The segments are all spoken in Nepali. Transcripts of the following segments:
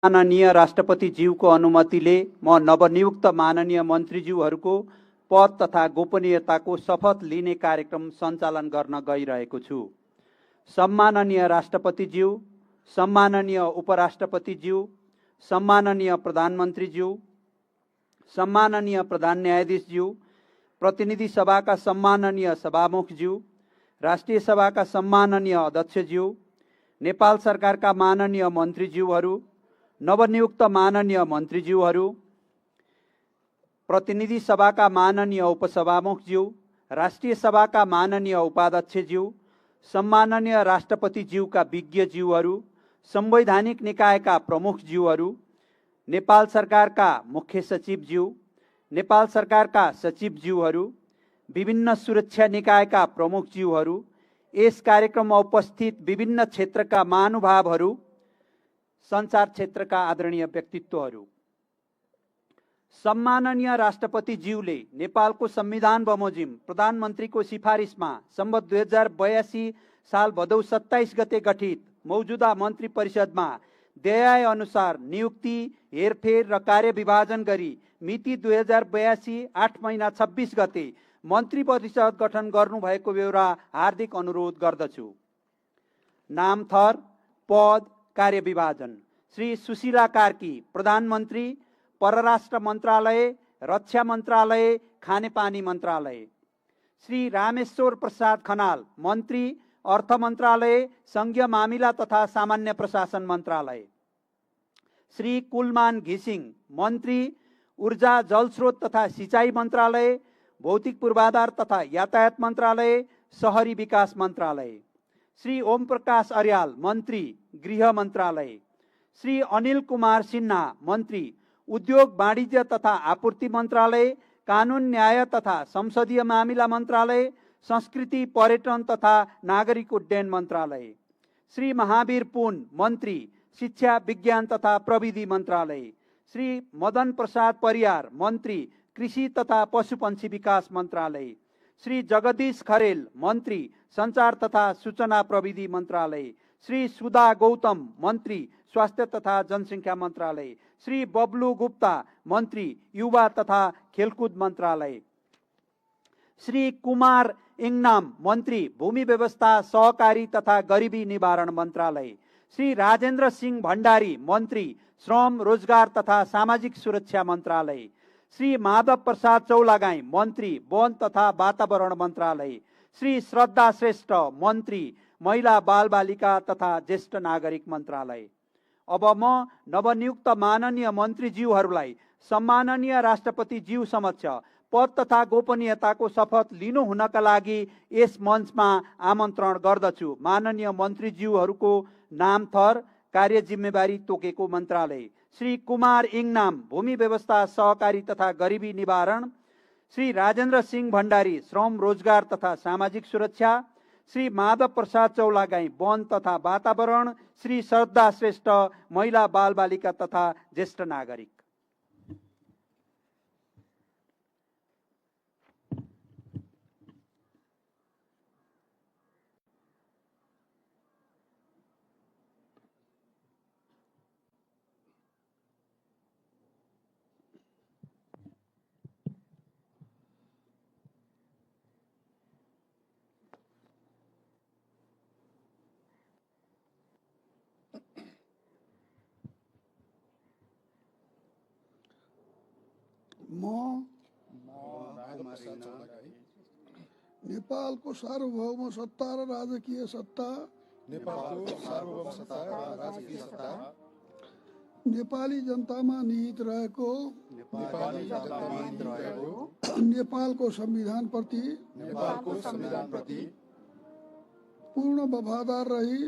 माननीय राष्ट्रपतिज्यूको अनुमतिले म नवनियुक्त माननीय मन्त्रीज्यूहरूको पद तथा गोपनीयताको शपथ लिने कार्यक्रम सञ्चालन गर्न गइरहेको छु। सम्माननीय राष्ट्रपतिज्यू, सम्माननीय उपराष्ट्रपतिज्यू, सम्माननीय प्रधानमन्त्रीज्यू, सम्माननीय प्रधान न्यायाधीशज्यू, प्रतिनिधि सभाका सम्माननीय सभामुखज्यू, राष्ट्रिय सभाका सम्माननीय अध्यक्षज्यू, नेपाल सरकारका माननीय मन्त्रीज्यूहरू, नवनियुक्त माननीय मन्त्रीज्यूहरू, प्रतिनिधि सभाका माननीय उपसभामुखज्यू, राष्ट्रिय सभाका माननीय उपाध्यक्षज्यू, सम्माननीय राष्ट्रपतिज्यूका विज्ञज्यूहरू, संवैधानिक निकायका प्रमुखज्यूहरू, नेपाल सरकारका मुख्य सचिवज्यू, नेपाल सरकारका सचिवज्यूहरू, विभिन्न सुरक्षा निकायका प्रमुखज्यूहरू, यस कार्यक्रममा उपस्थित विभिन्न क्षेत्रका महानुभावहरू, सञ्चार क्षेत्रका आदरणीय व्यक्तित्वहरू। सम्माननीय राष्ट्रपतिज्यूले नेपालको संविधान बमोजिम प्रधानमन्त्रीको सिफारिसमा सम्वत 2082 साल भदौ 27 गते गठित मौजुदा मन्त्री परिषदमा देय अनुसार नियुक्ति, हेरफेर र कार्यविभाजन गरी मिति 2082 8 महिना 26 गते मन्त्री परिषद गठन गर्नुभएको बेहोरा हार्दिक अनुरोध गर्दछु। नाम थर, पद, कार्यविभाजन: श्री सुशीला कार्की, प्रधानमन्त्री, परराष्ट्र मन्त्रालय, रक्षा मन्त्रालय, खानेपानी मन्त्रालय। श्री रामेश्वर प्रसाद खनाल, मन्त्री, अर्थ मन्त्रालय, संघीय मामिला तथा सामान्य प्रशासन मन्त्रालय। श्री कुलमान घिसिङ, मन्त्री, ऊर्जा जलस्रोत तथा सिंचाई मन्त्रालय, भौतिक पूर्वाधार तथा यातायात मन्त्रालय, शहरी विकास मन्त्रालय। श्री ओम प्रकाश अर्याल, मन्त्री, गृह मन्त्रालय। श्री अनिल कुमार सिन्हा, मन्त्री, उद्योग वाणिज्य तथा आपूर्ति मन्त्रालय, कानुन न्याय तथा संसदीय मामिला मन्त्रालय, संस्कृति पर्यटन तथा नागरिक उड्डयन मन्त्रालय। श्री महावीर पुन, मन्त्री, शिक्षा विज्ञान तथा प्रविधि मन्त्रालय। श्री मदन प्रसाद परियार, मन्त्री, कृषि तथा पशुपन्छी विकास मन्त्रालय। श्री जगदीश खरेल, मन्त्री, सञ्चार तथा सूचना प्रविधि मन्त्रालय। श्री सुधा गौतम, मन्त्री, स्वास्थ्य तथा जनसङ्ख्या मन्त्रालय। श्री बब्लू गुप्ता, मन्त्री, युवा तथा खेलकुद मन्त्रालय। श्री कुमार इङनाम, मन्त्री, भूमि व्यवस्था, सहकारी तथा गरिबी निवारण मन्त्रालय। श्री राजेन्द्र सिंह भण्डारी, मन्त्री, श्रम, रोजगार तथा सामाजिक सुरक्षा मन्त्रालय। श्री माधव प्रसाद चौलागाई, मन्त्री, वन तथा वातावरण मन्त्रालय। श्री श्रद्धा श्रेष्ठ, मन्त्री, महिला बाल बालिका तथा ज्येष्ठ नागरिक मन्त्रालय। अब म नवनियुक्त माननीय मन्त्रीज्यूहरूलाई सम्माननीय राष्ट्रपतिज्यू समक्ष पद तथा गोपनीयताको शपथ लिनु हुनका लागि यस मञ्चमा आमन्त्रण गर्दछु। माननीय मन्त्रीज्यूहरूको नाम थर, कार्य जिम्मेवारी तोकेको मन्त्रालय: श्री कुमार इङनाम, भूमि व्यवस्था, सहकारी तथा गरिबी निवारण। श्री राजेन्द्र सिंह भण्डारी, श्रम, रोजगार तथा सामाजिक सुरक्षा। श्री माधव प्रसाद चौलागाई, वन तथा वातावरण। श्री श्रद्धा श्रेष्ठ, महिला बाल बालिका तथा ज्येष्ठ नागरिक। नेपालको सार्वभौम सत्ता र राजकीय सत्ता, नेपाली जनतामा निहित रहेको नेपालको संविधान प्रति पूर्ण वफादार रही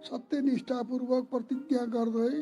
सत्यनिष्ठापूर्वक प्रतिज्ञा गर्दै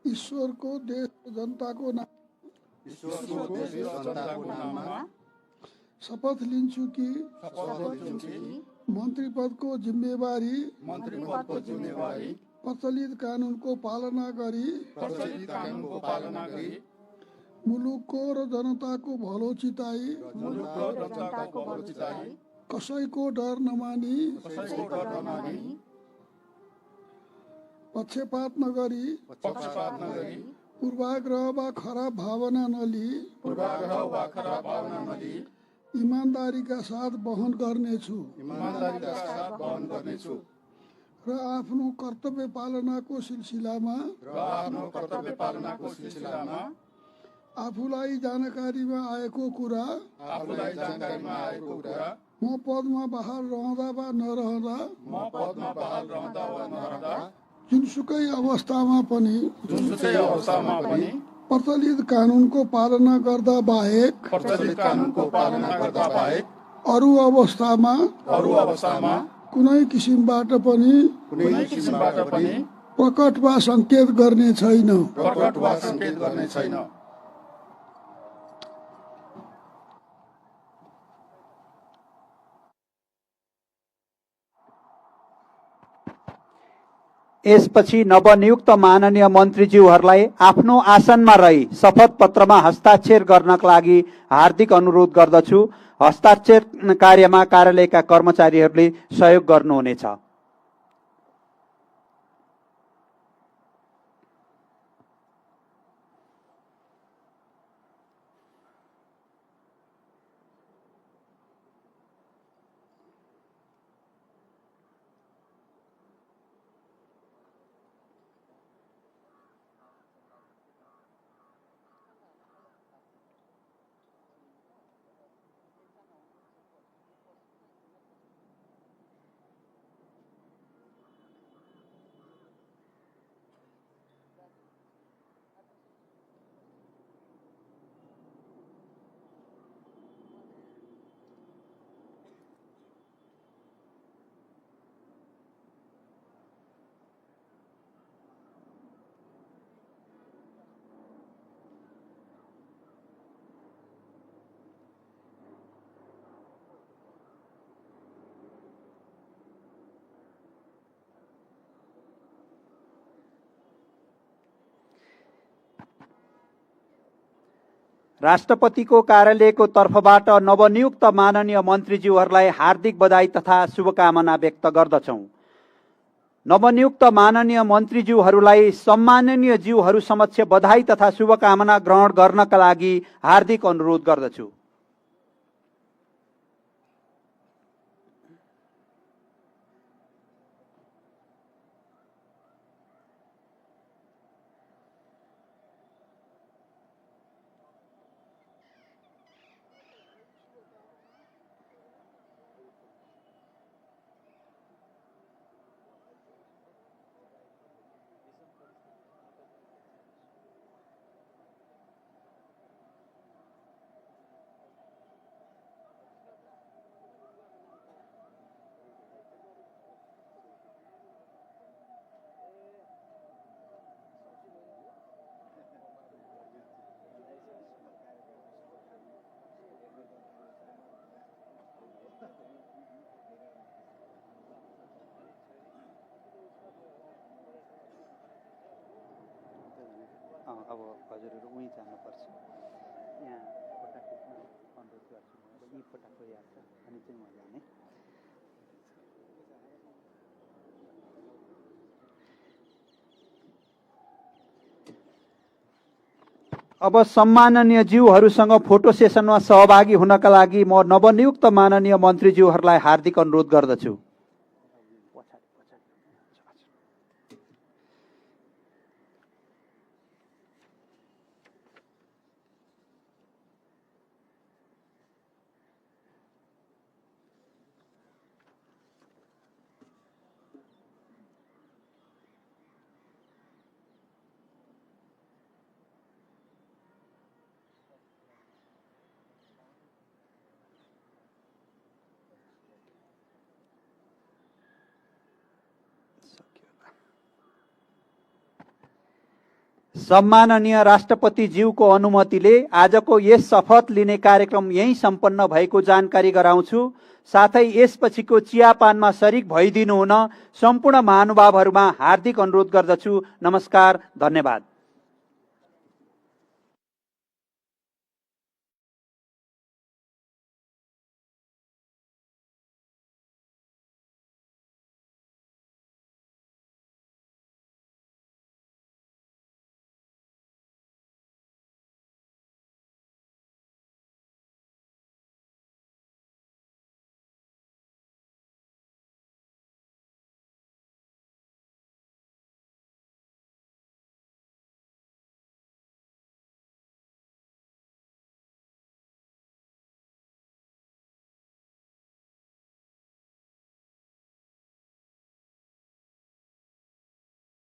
ईश्वरको देश जनताको नाममा शपथ लिन्छु कि मन्त्री पदको जिम्मेवारी प्रचलित कानुनको पालना गरी मुलुकको र जनताको भलो चिताई कसैको डर नमानी पक्षपात नगरी पूर्वाग्रह वा खराब भावना नलिई ईमानदारीका साथ वहन गर्नेछु र आफ्नो कर्तव्य पालनाको सिलसिलामा आफूलाई जानकारीमा आएको कुरा म पदमा बहाल रहँदा वा नरहँदा जुनसुकै अवस्थामा पनि प्रचलित कानुनको पालना गर्दा बाहेक अरू अवस्थामा कुनै किसिमबाट पनि प्रकट वा संकेत गर्ने छैन। यसपछि नवनियुक्त माननीय मन्त्रीज्यूहरूलाई आफ्नो आसनमा रही शपथ पत्रमा हस्ताक्षर गर्नका लागि हार्दिक अनुरोध गर्दछु। हस्ताक्षर कार्यमा कार्यालयका कर्मचारीहरूले सहयोग गर्नुहुनेछ। राष्ट्रपतिको कार्यालयको तर्फबाट नवनियुक्त माननीय मन्त्रीज्यूहरूलाई हार्दिक बधाई तथा शुभकामना व्यक्त गर्दछौं। नवनियुक्त माननीय मन्त्रीज्यूहरूलाई सम्माननीय ज्यूहरू समक्ष बधाई तथा शुभकामना ग्रहण गर्नका लागि हार्दिक अनुरोध गर्दछु। अब हजुरहरू उहीँ जानुपर्छ। यहाँ फोटा खिच्न अनुरोध गर्छु। यी फोटा खोइहाल्छ अनि चाहिँ म जाने। अब सम्माननीय ज्यूहरूसँग फोटो सेसनमा सहभागी हुनका लागि म नवनियुक्त माननीय मन्त्रीज्यूहरूलाई हार्दिक अनुरोध गर्दछु। सम्माननीय राष्ट्रपति ज्यूको अनुमतिले आजको यस शपथ लिने कार्यक्रम यही सम्पन्न भएको जानकारी गराउँछु। साथै यसपछिको चियापानमा शरीक भइदिनु हुन सम्पूर्ण महानुभावहरूमा हार्दिक अनुरोध गर्दछु। नमस्कार, धन्यवाद।